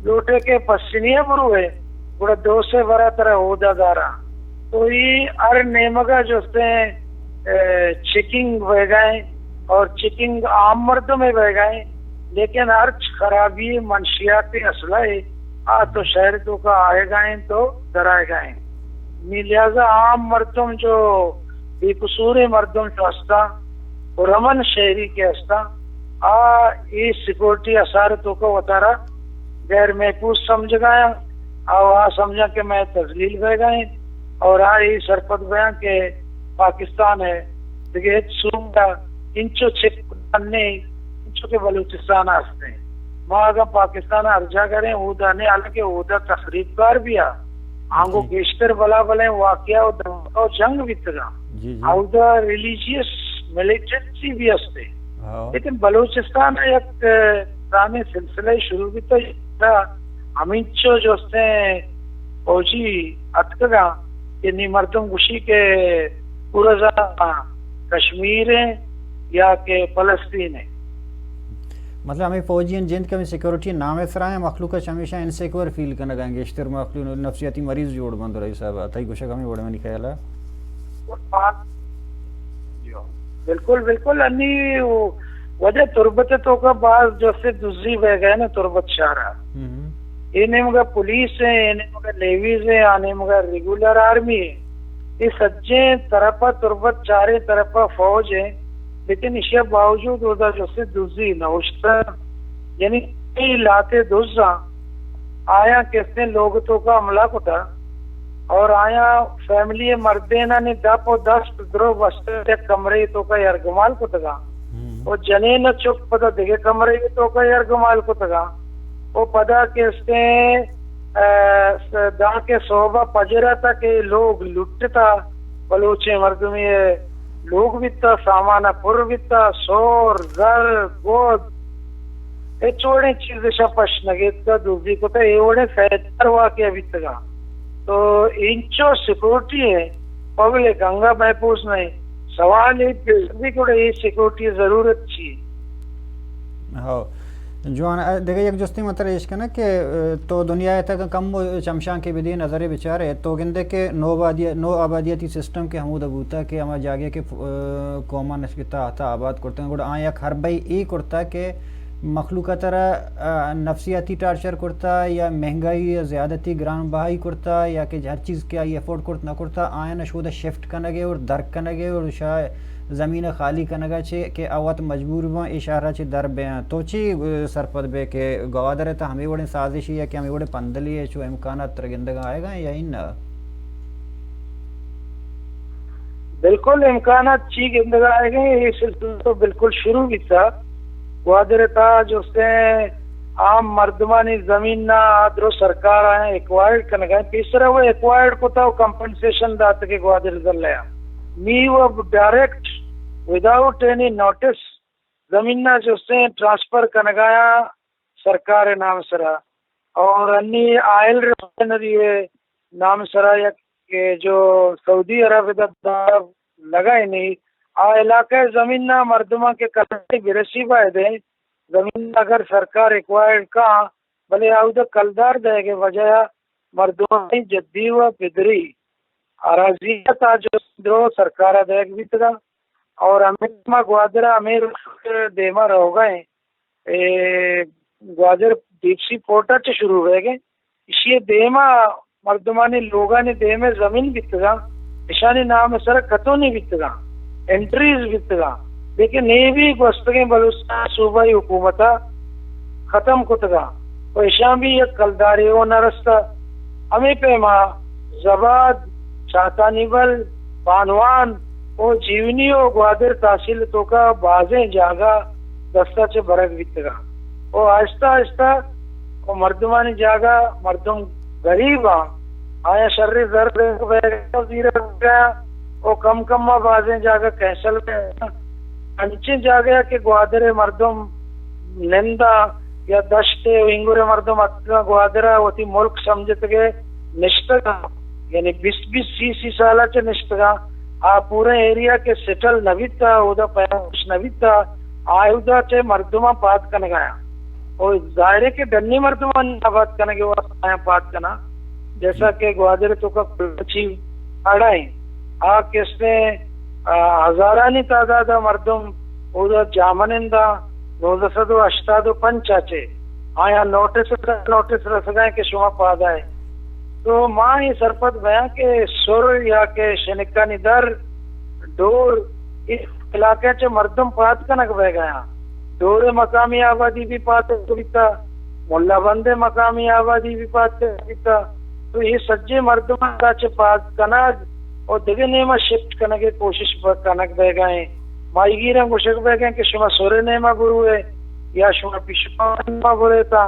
لوٹے کہ پسنی ء بروئے، گڑا دو سے برا ترا اودا داراں۔ تو ای ہر نیمگا جو استیں، ا، چیکنگ بیگائیں اور چیکنگ عام مردم بیگائیں، لیکن ہرچ خرابی منشیات اسلحہ آ تو شہر توکا آئیگائیں تو درائیگائیں۔ نی لہذا عام مردم جو بے قصور مردم جو ہستا، پرامن شہری کہ ہستا، آ اے سیکورٹی اثار توکا وتارا غیر محفوظ سمجھگا، او آ سمجھاں کہ مئے تذلیل بیگا انت، اور آ اے سرپد بیاں کہ پاکستان ء دگہ ہچ صوبہ انچو چک نے، انچو کہ بلوچستان ء ہستیں۔ ما اگاں پاکستان ء ہر جاگہ رہیں، اودا نے، حالانکہ اودا تخریب کار بیا، آنگو جی۔ گیشتر بلا بلیں واقعہ و دھماکہ و جنگ بیتگاں۔ جی، جی۔ اودا ریلیجیس ملیٹنسی بھی ہستے۔ ہاں۔ لیکن بلوچستان ء یک، ا، دامیں سلسلہ شروع بیتا، ہمینچو جو استیں فوجی اتکگاں کہ نی مردم گوشی کہ پورا زا کشمیر ہیں یا کہ فلسطین ہیں۔ مطلب ہمیں فوجی ہیں جند کہ ہمیں سیکورٹی نام سرا ہیں، مخلوق اچ ہمیشہ انسیکیور فیل کنگا ہیں، گیشتر مخلوق نفسیاتی مریض جوڑ بند رہی صاحب، تئی گوشگ ہمیں وڑ منی خیال ہے۔ بالکل، بالکل۔ انی وجہ تربت توکا باز جو سے دزی بہ گئے نا تربت شہرا۔ ہم۔ اے نیمگا پولیس ہیں، اے نیمگا لیویز ہیں، آ نیمگا ریگولر آرمی ہیں۔ اے سجیں طرفا تربت چاریں طرفا فوج ہیں، لیکن اشیا باوجود اودا جو سے دزی نہ اشتہ، یعنی اے لاتے دزاں آیاں کسیں لوگ توکا حملہ کتا اور آیاں فیملی مردینانی دپ و دست درو بستہ یک کمرے توکا یرگمال کتگا۔ ہم۔ و جنین و چک پدا دگہ کمرے توکا یرگمال کتگا۔ و پدا کسیں، ا، س-، دانکہ صحبہ پجرا تا کہ لوگ لٹتا، بلوچیں مردمی لوگ بیتا، سامان پر بیتا، سور، زر، گود، ہچ وڑیں چیز اشاں پش نہ گیتکا، دزی کتا، اے وڑیں سیدار واقعہ بیتگا۔ تو اینچو سیکورٹی ہے، پبلک انگا محفوظ نہیں۔ سوال یہ پیش بھی کہ اے سیکورٹی ضرورت چی؟ ہو۔ جوان، ء، دگہ یک جستی من ترا ایش کناں کہ، ء، تو دنیا ء تک کم و چمشانکے بدے نظرے بچار ء، تو گندے کہ نو آبادی-، نو آبادیاتی سسٹم کہ ہمودا بوتا کہ ہما جاگہ کہ ف-، ء، قوماں نشگتا آتا آباد کرتگ، گڑا آیاں یک حربہ اے کرتا کہ مخلوق ء ترا، ء، نفسیاتی ٹارچر کرتا یا مہنگائی یا زیادتی گران بہائی کرتا یا کہ ہر چیز کہ آئی افورڈ کرت نہ کرتا، آیاں شودا شفٹ کنگے اور درک کنگے اور شاہ زمین ء خالی کنگ ء چہ کہ آ وت مجبور باں اے شہر ء چہ در بیاں۔ تو چی، ء، سرپد بے کہ گوادر ء تہ ہمے وڑیں سازشے یا کہ ہمے وڑیں پندلے ء چو امکانات ترا گندگ ء آیگ ء یا اناں؟ بالکل امکانات چی گندگ ء آیگ ء، اے سلسلہ تو بالکل شروع بیتا۔ گوادر ء تہ جستیں عام مردمانی زمین نا آ درو سرکار آیاں ایکوائرڈ کنگ ء، پیسرا وہ ایکوائرڈ کتا و کمپنسیشن داتگ گوادر ضلع ء۔ نی و ڈائریکٹ وداؤٹ اینی نوٹس زمین نا جستیں ٹرانسفر کنگایا سرکار نام سرا، اور انی آئل ریفائنری نام سرا یک کہ جو سعودی عرب دا لگائینی، آ علاقہ زمین نا مردماں کہ کلداری برسی باید ہے، زمین اگر سرکار ایکوائرڈ کا، بلے آودا کلدار دئیگ وجہ مردمانی جدی و پدری اراضی تا جو درو سرکار ء دئیگ بیتگا اور ہمیں ما گوادر ء ہمیں رخ دیما روگا ہیں۔ اے گوادر ڈیپ سی پورٹ ء چہ شروع بئیگ ء، ایشی ء دیم ء مردمانی لوگانی دیم ء زمین بیتگاں، اشانی نام ء سر ء کتونی بیتگاں، انٹریز بیتگاں، لیکن اے بھی گوستگیں بلوچستان صوبائی حکومت ء ختم کتگاں و اشاں بھی یک کلدارے و نہ رستہ۔ ہمے پیما زباد، چاتانی بل، بانوان و جیونی و گوادر تحصیل توکا بازیں جاگہ دستا چہ برگ بیتگاں و آہستہ آہستہ و مردمانی جاگہ مردم غریب آں، آیاں شریں زر بیگ ء زیرگ ء و کم کم ء بازیں جاگہ کینسل بیگ ء۔ انچیں جاگہ ء کہ گوادر ء مردم نندا یا دشت ء انگور ء مردم اتکاں گوادر ء وتی ملک سمجھتگ ء نشتگاں، یعنی بیست بیست سی سی سال ء چہ نشتگاں، آ پوریں ایریا کہ سیٹل نہ بیتا، اودا پیداش نہ بیتا، آ اودا چہ مردماں پاد کنگایا۔ اور ظاہر ہے کہ ڈنی مردمانی آباد کنگ ء واسطہ آیاں پاد کناں، جیسا کہ گوادر توکا کلچی اڑا ہیں، آ کسے، آ، ہزارانی تعداد ء مردم اودا جاہ مننداں، نوزدہ سد و ہشتاد و پنچ ء چہ آیاں نوٹس، نوٹس رسگائیں کہ شما پاد آئے۔ تو ما اے سرپد بیاں کہ سر یا کہ شنکانی در، ڈور، اے علاقہ چہ مردم پاد کنگ بئیگایاں۔ ڈور مقامی آبادی بھی پاد بیتا، ملا بند مقامی آبادی بھی پاد بیتا۔ تو اے سجے مردم چہ پاد کنگ و دگہ نیمہ شفٹ کنگ ء کوشش ب-، کنگ بئیگا ایں۔ ماہیگیراں گوشگ بئیگا ایں کہ شما سورے نیمہ بروئے یا شما پیشکان نیمہ بروئے تا۔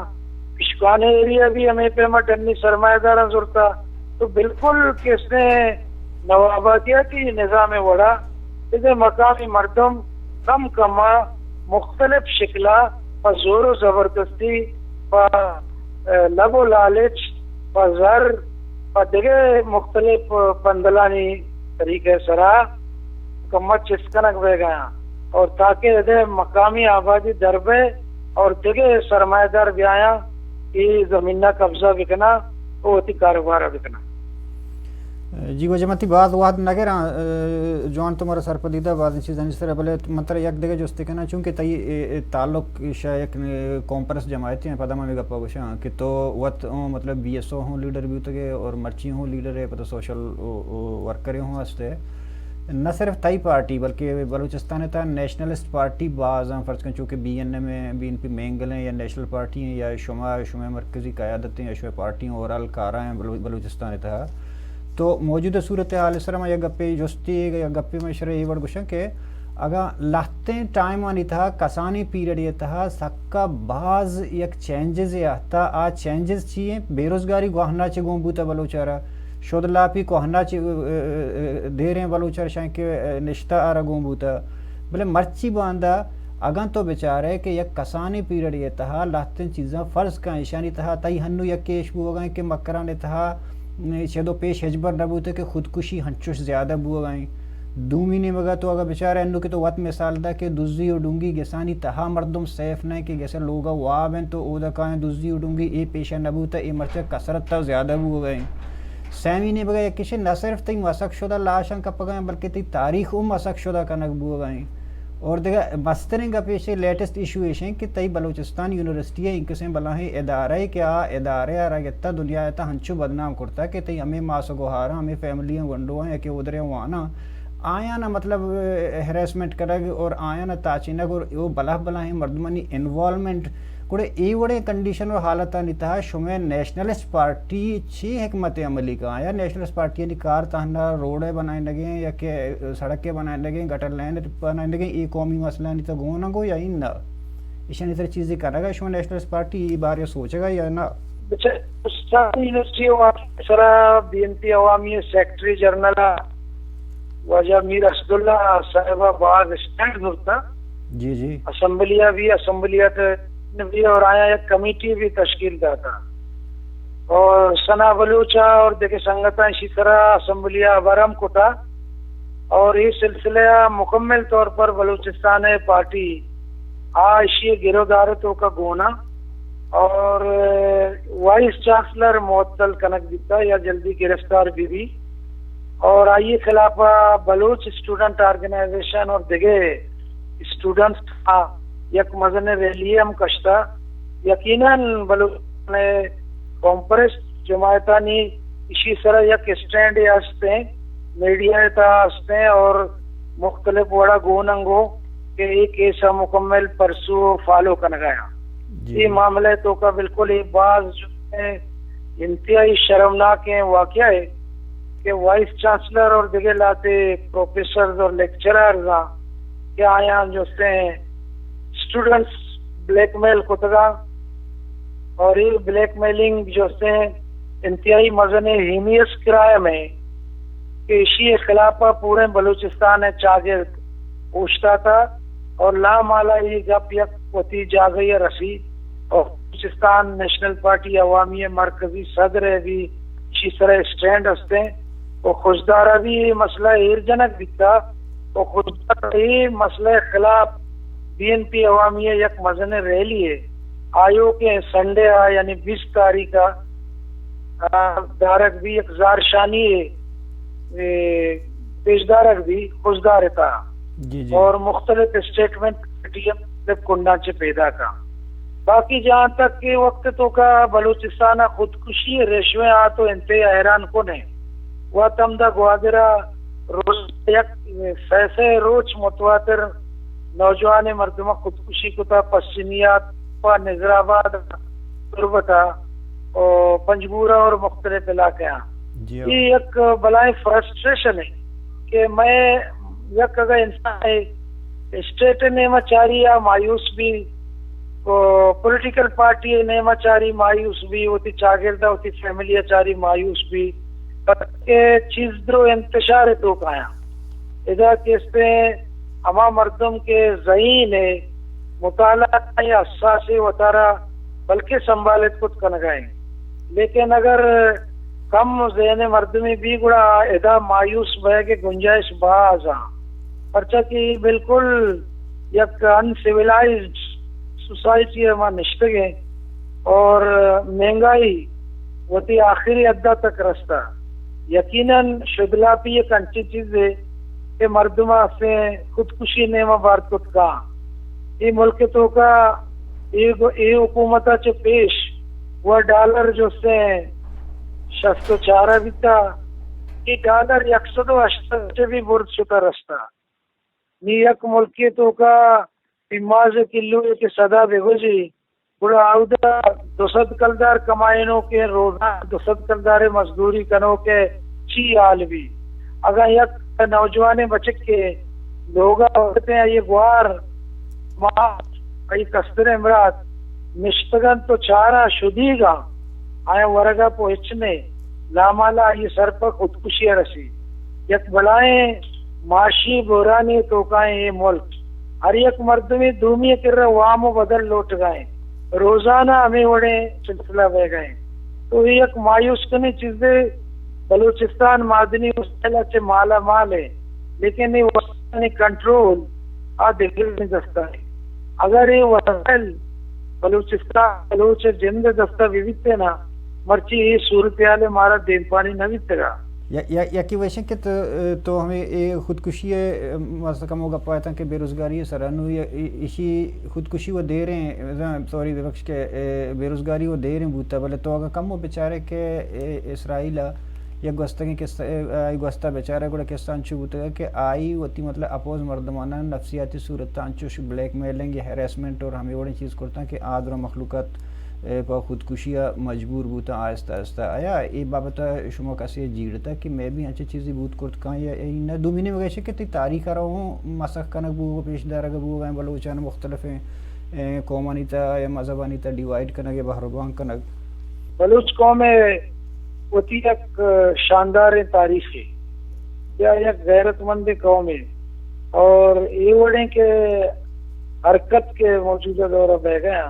پیشکان ایریا بھی ہمے پیما ڈنی سرمایہ داراں زرتا۔ تو بالکل کسے نوآبادیاتی نظام وڑا اے مقامی مردم کم کما مختلف شکلا پہ زور و زبردستی، پہ، اے، لب و لالچ، پہ زر، پہ دگہ مختلف پندلانی طریقہ سرا کمت چست کنگ بیگایاں اور تاکہ ادے مقامی آبادی در بے اور دگہ سرمایہ دار بیایاں، اے زمین نا قبضہ بکنا و وتی کاروبار بکنا۔ جی واجہ، من تئی باز وہد نہ گراں، ء، جوان تو مارا سرپدی دا بازیں چیزانی سرا، بلے من ترا یک دگہ جستے کناں، چونکہ تئی، ء، ء، تعلق شہ یک، ء، قوم پرست جماعتے ہیں، پدا من ہمے گپا گوشاں کہ تو وت اوں مطلب بی ایس او ہوں لیڈر بیتگے اور مرچی ہوں لیڈر ہے، پدا سوشل، او، او، ورکرے ہوں ہستے۔ نہ صرف تئی پارٹی بلکہ بلوچستان تا نیشنلسٹ پارٹی باز ہیں، فرض کن چونکہ بی این ایم ہیں، بی این پی مینگل ہیں یا نیشنل پارٹی ہیں یا شما، شما مرکزی قیادت ہیں یا شما پارٹی ہیں، اوورآل کارا ہیں بلو-، بلوچستان تہا۔ تو موجودہ صورتحال سر ما یک گپے جستی، یک گپے من شرے اے وڑ گوشاں کہ اگاں لہتیں ٹائمانی تہا، کسانیں پیریڈ ء تہا سکا باز یک چینجز ء آہتا، آ چینجز چی ہیں؟ بے روزگاری گواہنا چہ گون بوتا بلوچارا، شد لاپی کوہنا چی، ا، ا، ا، دیریں بلوچ ارشاں کہ، ا، نشتہ آرا گون بوتا۔ بلے مرچی باندا اگاں تو بچارے کہ یک کسانیں پیریڈ ءِ تہا لہتیں چیزاں فرض کن، ایشانی تہا تئی ہنو یک ایش بوگا ایں کہ مکران ءِ تہا، م، چدو پیش ہچبر نہ بوتا کہ خودکشی ہنچوش زیادہ بوگا ایں۔ دومی نیمگا تو اگاں بچارے انو کہ تو وت مثال دا کہ دزی و ڈونگی گسانی تہا مردم سیف نہ ایں کہ گسے لوگا واب انت تو اودا کائیں دزی و ڈونگی اے پیشہ نہ بوتا، اے مرچا کثرت تا زیادہ بوگا ایں۔ سیمی نیمگا یک ایشے نہ صرف تئی مسخ شدہ لاشاں کپگا ایں، بلکہ تئی تاریخ ہم مسخ شدہ کنگ بوگا ایں۔ اور دگہ مستریں گپ ایشے، لیٹسٹ ایشو ایشیں کہ تئی بلوچستان یونیورسٹی ءِ انکسیں بلاہیں ادارہ ءِ کہ آ ادارہ ءَ را گتا دنیا ءِ تہا ہنچو بدنام کرتا کہ تئی ہمے ماس و گوہاراں، ہمے فیملیاں گونڈواں یا کہ اودریاں واناں، آیاں نا مطلب ہراسمنٹ کنگ اور آیاں نا تاچینگ اور او بلاہ بلاہیں مردمانی انوالومنٹ، گڑا اے وڑیں کنڈیشن و حالتانی تہا شمئے نیشنلسٹ پارٹی چی حکمت عملی کا؟ آیا نیشنلسٹ پارٹیانی کار تہنا روڈ ءِ بنائینگیں یا کہ سڑک ءِ بنائینگیں، گٹر لین ءِ بنائینگیں، اے قومی مسئلہانی تہ گون انگو یا اناں؟ ایشانی سر چیزے کنگا شما نیشنلسٹ پارٹی اے بارے سوچگا یا نہ؟ بچار، استاد یونیورسٹی ءِ واقعہ سرا بی این پی عوامی ءِ سیکرٹری جنرل ءَ واجہ میر اسداللہ صاحب ءَ باز اسٹینڈ زرتا۔ جی، جی۔ اسمبلی ءَ بھی، اسمبلی ءَ تہ بھی اور آیا یک کمیٹی بھی تشکیل داتا۔ اور ثنا بلوچ ءَ اور دگہ سنگتاں اشی سرا اسمبلی ءَ ہبر ہم کتا۔ اور اے سلسلہ ءَ مکمل طور پر بلوچستان ءِ پارٹی آ اشی ءِ گرودار ءِ توکا گونا اور وائس چانسلر معطل کنگ بیتا یا جلدی گرفتار بی بی اور آئی خلاف بلوچ اسٹوڈنٹ آرگنائزیشن اور دگہ اسٹوڈنٹس یک مزن ریلی ہم کشتا۔ یقیناً بلوچستان ءِ قوم پرست جماعتانی اشی سرا یک اسٹینڈ ہستیں، میڈیا ءِ تہا ہستیں اور مختلف وڑا گون انگو کہ اے کیس ءَ مکمل پرسو فالو کنگا آں۔ جی، اے جی۔ معاملہ ءِ توکا بالکل اے باز جو ہے انتہائی شرمناکیں واقعہ ہے کہ وائس چانسلر اور دگہ لاتے پروفیسرز اور لیکچررز آں کہ آیاں جو سے اسٹوڈنٹس بلیک میل کتگا اور اے بلیک میلنگ جو سے انتہائی مزن ہینیس کرائم ہے کہ اشی خلاف پورے بلوچستان ءِ چاگرد اوشتاتا اور لامالا اے گپ یک وتی جاگہی ءَ رسی اور بلوچستان نیشنل پارٹی عوامی ءِ مرکزی صدر ءِ بھی اشی سرا اسٹینڈ ہستیں اور خضدار ءَ بھی اے مسئلہ ایر جنگ بیتا اور خضدار اے مسئلہ خلاف بی این پی عوامی ءِ یک مزن ریلی ہے آیوکیں سنڈے ءَ یعنی بیست تاریخ ءَ آ، دارگ بی یک زہرشانی، اے، پیش دارگ بی خضدار ءِ تہا۔ جی، جی۔ اور مختلف اسٹیٹمنٹ کمیٹی ہم مختلف کنڈاں چہ پیداک آں۔ باقی جہاں تک کہ وقت ءِ توکا بلوچستان ءَ خودکشی ءِ ریشیو آ تو انتہائی حیران کن ایں۔ وت ہمدا گوادر ءَ روز یک سہ سہ روچ متواتر نوجوانیں مردماں خودکشی کتا، پسنیات پہ نظر آباد، تربت ءَ، او پنجگور ءَ اور مختلف علاقے آں۔ جی ہاں۔ اے یک بلائیں فرسٹریشن ہے کہ میں یک اگاں انسان ہے اسٹیٹ ءِ نیمہ چاری یا مایوس بی، او پولیٹیکل پارٹی ءِ نیمہ چاری مایوس بی، وتی چاگرد ءَ وتی فیملی ءَ چاری مایوس بی، کہ چیز درو انتشار ءِ توکا آیاں۔ ادا کہ استیں ہما مردم کہ ذہین ءُ مطالعہ ءِ حساس ءُ وتارا بلکیں سنبھالت کت کنگا ایں۔ لیکن اگر کم ذہن ءِ مردمے بی گڑا ادا مایوس بئیگ ءِ گنجائش باز آں۔ پرچا کہ بالکل یک انسیولائزڈ سوسائٹی ءَ ما نشتگ ایں اور مہنگائی وتی آخری حد ءَ تک رستہ۔ یقیناً شدلاپی یک انچیں چیزے کہ مردم ءَ سے خودکشی ءِ نیمہ بارت کت کاں۔ اے ملک ءِ توکا اے گو-، اے حکومت ءَ چہ پیش و ڈالر جو سے شست و چار ءَ بیتا، اے ڈالر یک سد و ہشتاد ءَ بھی برز شتہ رستہ۔ نی یک ملکے توکا پیماز ءِ کلو ءَ کہ سدا بگوزی، گڑا اودا دو سد کلدار کمائینوکیں، روزانہ دو سد کلدار ءِ مزدوری کنوکے چی حال بی؟ اگاں یک نوجوانیں بچکے لوگا وقتیں آئی گوار، مات، آئی کستریں برات نشتگنت تو چارا شدیگا، آیاں ورگا پہ ہچ نے۔ لامالا آئی سر پر خودکشی رسی۔ یک بلائیں معاشی بحرانے توکائیں اے ملک۔ ہر یک مردمے دومی کرا وام و بدل لوٹگائیں۔ روزانہ ہمیں وڑیں سلسلہ بہ گئے۔ تو اے یک مایوس کنیں چیزے۔ بلوچستان معدنی وسائل چہ مالا مال ہے، لیکن اے وسائل کنٹرول آ دگرانی دستا ہے۔ اگر اے وسائل بلوچستان، بلوچ جند دستا بہ بیتے نا، مرچی اے صورتحال مارا دیمپانی نہ بیتگا۔ یا، یا، یکی ویشن کہ تو، تو ہمیں اے خودکشی ء، مست کمو گپ آیتاں کہ بے روزگاری سرا نو یا ای-، ایشی خودکشی و دیریں، سوری ببخش کہ اے بے روزگاری و دیریں بوتا، بلے تو اگر کمو بچارے کہ اے اسرائیل ء یک گوستگیں قصہ، اے، آئی گوستہ بچارے گڑا قصہ انچو بوتگ کہ آئی وتی مطلب اپوز مردماناں نفسیاتی صورت انچوش بلیک میلنگ یا ہیراسمنٹ اور ہمیں وڑیں چیز کرتاں کہ آ درا مخلوقات، اے، پہ خودکشی ء مجبور بوتاں آہستہ آہستہ۔ آیا اے بابت ء شما کسے جیڑتا کہ مے بھی انچیں چیزی بوت کرت کاں یا اے نہ؟ دومی نیمگ ایش کہ تئی تاریخ ء را ہوں مسخ کنگ بوگ ء پیش دارگ بوگ ء بلوچان مختلفیں، اے، قومانی تہ یا مذہبانی تہ ڈیوائیڈ کنگ یا بہربان کنگ۔ بلوچ قوم ء وتی یک شانداریں تاریخے یا یک غیرت مندیں قومے اور اے وڑیں کہ حرکت کہ موجودہ دور ء بہ گیا،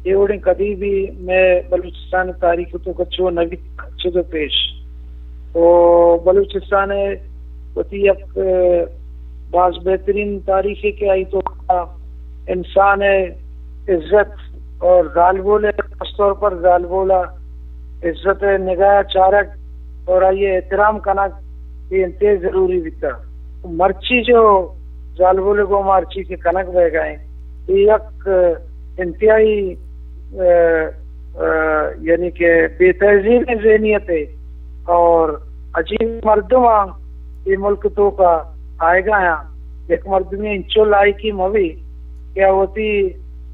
اے وڑیں کدی بھی مئے بلوچستان تاریخ تو کچو نہ بیت چد و پیش۔ تو بلوچستان ء وتی یک، ء، باز بہترین تاریخے کہ آئی تو انسان ء عزت اور زالبول ء، خاص طور پر زالبول ء عزت ء نگاہ چارگ اور آئی ء احترام کنگ، اے انتہائی ضروری بیتا۔ مرچی جو زالبول ء گوما ہرچی کہ کنگ بہ گئے، اے یک انتہائی، ء، ء، یعنی کہ بے تہذیب ذہنیت ہے اور عجیب مردم آ اے ملک توکا آئیگا آیاں۔ یک مردمے انچو لائقی مہ بی کہ آ وتی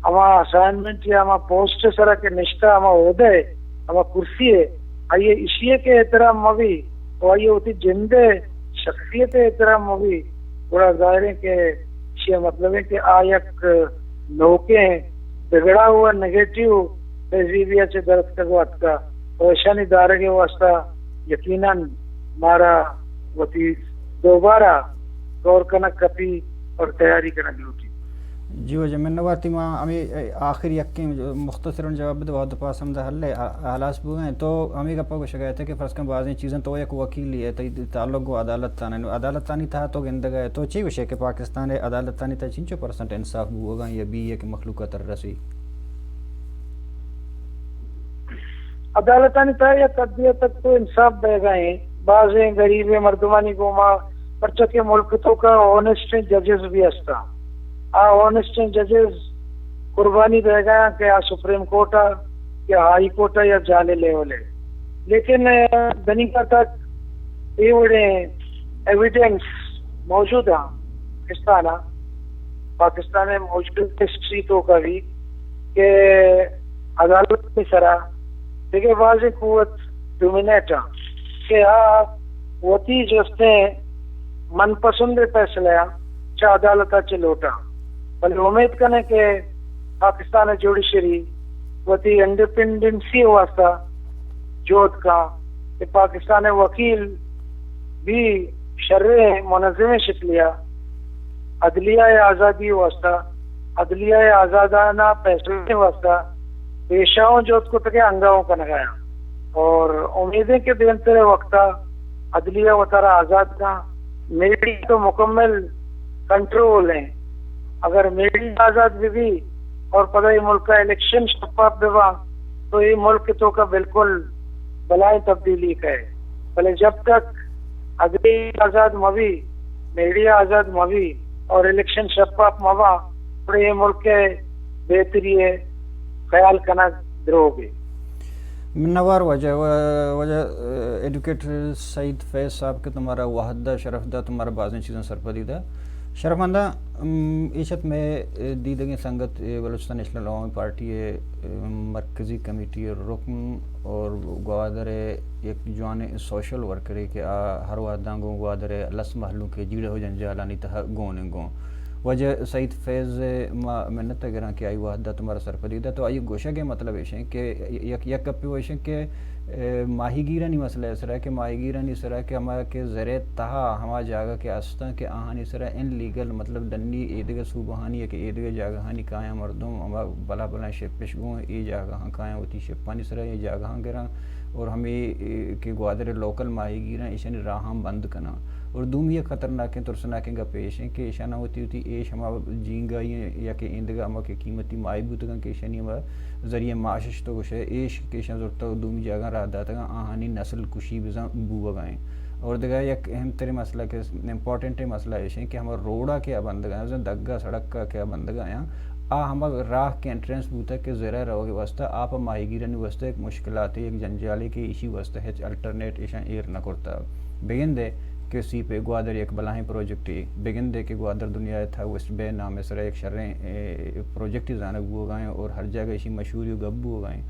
ہما اسائنمنٹ یا ہما پوسٹ سرا کہ نشتہ، ہما عہدہ ء، ہما کرسی ء، آئی ء ایشی ء کہ احترام مہ بی و آئی ء وتی جند ء شخصیت ء احترام مہ بی، گڑا ظاہر ہے کہ ایشی ء مطلب ہے کہ آ یک نوکیں بگڑا ہوا نیگیٹو تہذیبی ء چہ درتکگ و اتکا و ایشانی دارگ ء واسطہ یقیناً مارا وتی دوبارہ غور کنگ کپی اور تیاری کنگ لوٹی۔ جی واجہ، منوار تئی۔ ما ہمے آخر یکیں مختصراً جواب بدے، وہد پاس ہم دا حل ہے، آ-، ہلاس بوگا ہیں۔ تو ہمے گپا گوشگا ئے کہ فرض کن بازیں چیزاں تو یک وکیلے ئے، تئی تعلق گوں عدالت آن ہے۔ نو عدالتانی تہا تو گندگا ئے، تو چی گوشے کہ پاکستان ء عدالتانی تہا چنچو پرسنٹ انصاف بوگا یا بی ہے کہ مخلوق ء تر رسی؟ عدالتانی تہا یک حدے تک تو انصاف بیگا ہیں۔ بازیں غریبیں مردمانی گوما، پرچہ کہ ملک توکا اونسٹیں ججز بھی ہستاں۔ آ اونسٹیں ججز قربانی دیگا ہیں کہ آ سپریم کورٹ ء یا ہائی کورٹ ء یا جالے لیول ء۔ لیکن، ء، دنیگا تک اے وڑیں ایویڈنس موجود ہیں پاکستان ء، پاکستان ء موجود ہسٹری توکا بھی کہ عدالت کے سرا دگہ بازیں قوت ڈومینیٹ آں کہ آ وتی جستیں من پسند فیصلہ آں چہ عدالت ء چہ لوٹاں۔ بلے امید کنیں کہ پاکستان ء جوڈیشری وتی انڈیپینڈنسی ء واسطہ جہد کاں کہ پاکستان ء وکیل بھی شریں منظمیں شکلیا عدلیہ ء آزادی ء واسطہ، عدلیہ ء آزادانہ فیصلہ ء واسطہ پیشہ اوں جہد کتگ ء انگہ اوں کنگ ء آں۔ اور امید ہے کہ دیمتر ء وقت ء عدلیہ وتارا آزاد کاں۔ میڈیا تو مکمل کنٹرول ہیں۔ اگر میڈیا آزاد بہ بی اور پدا اے ملک ء الیکشن شفاف بہ باں تو اے ملک توکا بالکل بلائیں تبدیلی کئے۔ بلے جب تک عدلیہ آزاد مہ بی، میڈیا آزاد مہ بی اور الیکشن شفاف مہ باں، گڑا اے ملک ء بہتری ء خیال کنگ دروگ ء۔ منوار واجہ، واجہ، ء، ایڈوکیٹ سعید فیض صاحب کہ تمہارا وہد دا، شرف دا، تمہارا بازیں چیزاں سرپدی دا۔ شرفمنداں، ام، ایش ات مئے، ء، دیدگیں سنگت، ء، بلوچستان نیشنل عوامی پارٹی ء، ء، مرکزی کمیٹی ء رکن اور گوادر ء یک جوانیں سوشل ورکرے کہ آ ہر وہداں گوں گوادر ء لس مہلوک ء جیڑہ و جنجالانی تہ ء گون انت گوں۔ واجہ سعید فیض ء ما منت ء گراں کہ آئی وھد دات، مارا سرپدی دات۔ تو آئی گوشگ ء مطلب ایش انت کہ یک، یک گپے و ایش انت کہ، اے، ماہیگیرانی مسئلہ ء سرا کہ ماہیگیرانی سرا کہ ہما کہ زر ء تہا ہما جاگہ کہ استاں کہ آہانی سرا ان لیگل، مطلب ڈنی ایدگہ صوبہانی یا کہ ایدگہ جاگہانی کایاں مردم ہما بلا بلائیں شپ اش گوں اے جاگہاں کایاں، وتی شپانی سرا اے جاگہاں گراں اور ہمے، اے، کہ گوادر ء لوکل ماہیگیراں ایشانی راہاں بند کناں۔ اور دومی یک خطرناکیں ترسناکیں گپے ایش انت کہ ایشاناں وتی وتی ایش ہما جینگائی یا کہ ایندگہ ہما کہ قیمتی ماہی بوتگاں کہ ایشانی ہما ذریعہ معاش اش تو گوشئے ایش کہ ایشاں زرتگ و دومی جاگہاں راہ داتگاں، آہانی نسل کشی بزاں بوگا انت۔ اور دگہ یک اہم تریں مسئلہ کہ امپورٹنٹیں مسئلہ ایش انت کہ ہما روڈا کہ آ بندگا آیاں، بزاں دگا سڑکا کہ آ بندگا آیاں، آ ہما راہ کہ انٹرنس بوتگ کہ زرہ روگ واسطہ، آ پہ ماہیگیرانی واسطہ یک مشکلاتے، یک جنجالے کہ ایشی واسطہ ہچ الٹرنیٹ ایشاں ایر نہ کرتگ۔ بگندے کہ سی پہ گوادر یک بلاہیں پروجیکٹے، بگندے کہ گوادر دنیا ء تھا ویسٹ بے نام ء سرا یک شریں، اے، پروجیکٹے زانگ بوگا ایں اور ہر جاگہ ایشی مشہوری و گپ بوگا ایں۔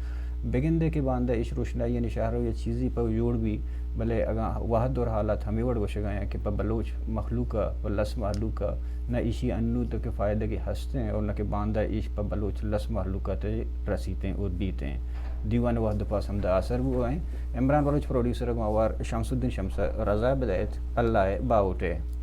بگندے کہ باندا ایش روشنائی یعنی شہر و یا چیزی پہ جوڑ بی، بلے اگاں وہد اور حالات ہمے وڑ گوشگا ایں کہ پہ بلوچ مخلوق ء، پہ لس مہلوک ء نہ ایشی انو تک فائدگے ہستیں اور نہ کہ باندا ایش پہ بلوچ لس مہلوک ء تہ رسیتیں اور بیتیں۔ دیوان وہد پاس ہمدا آسر بوگا ایں۔ عمران بلوچ پروڈیوسر گوں ہوار شمس الدین شمس ء رضا بدئیت۔ اللہ ء باہوٹ ء۔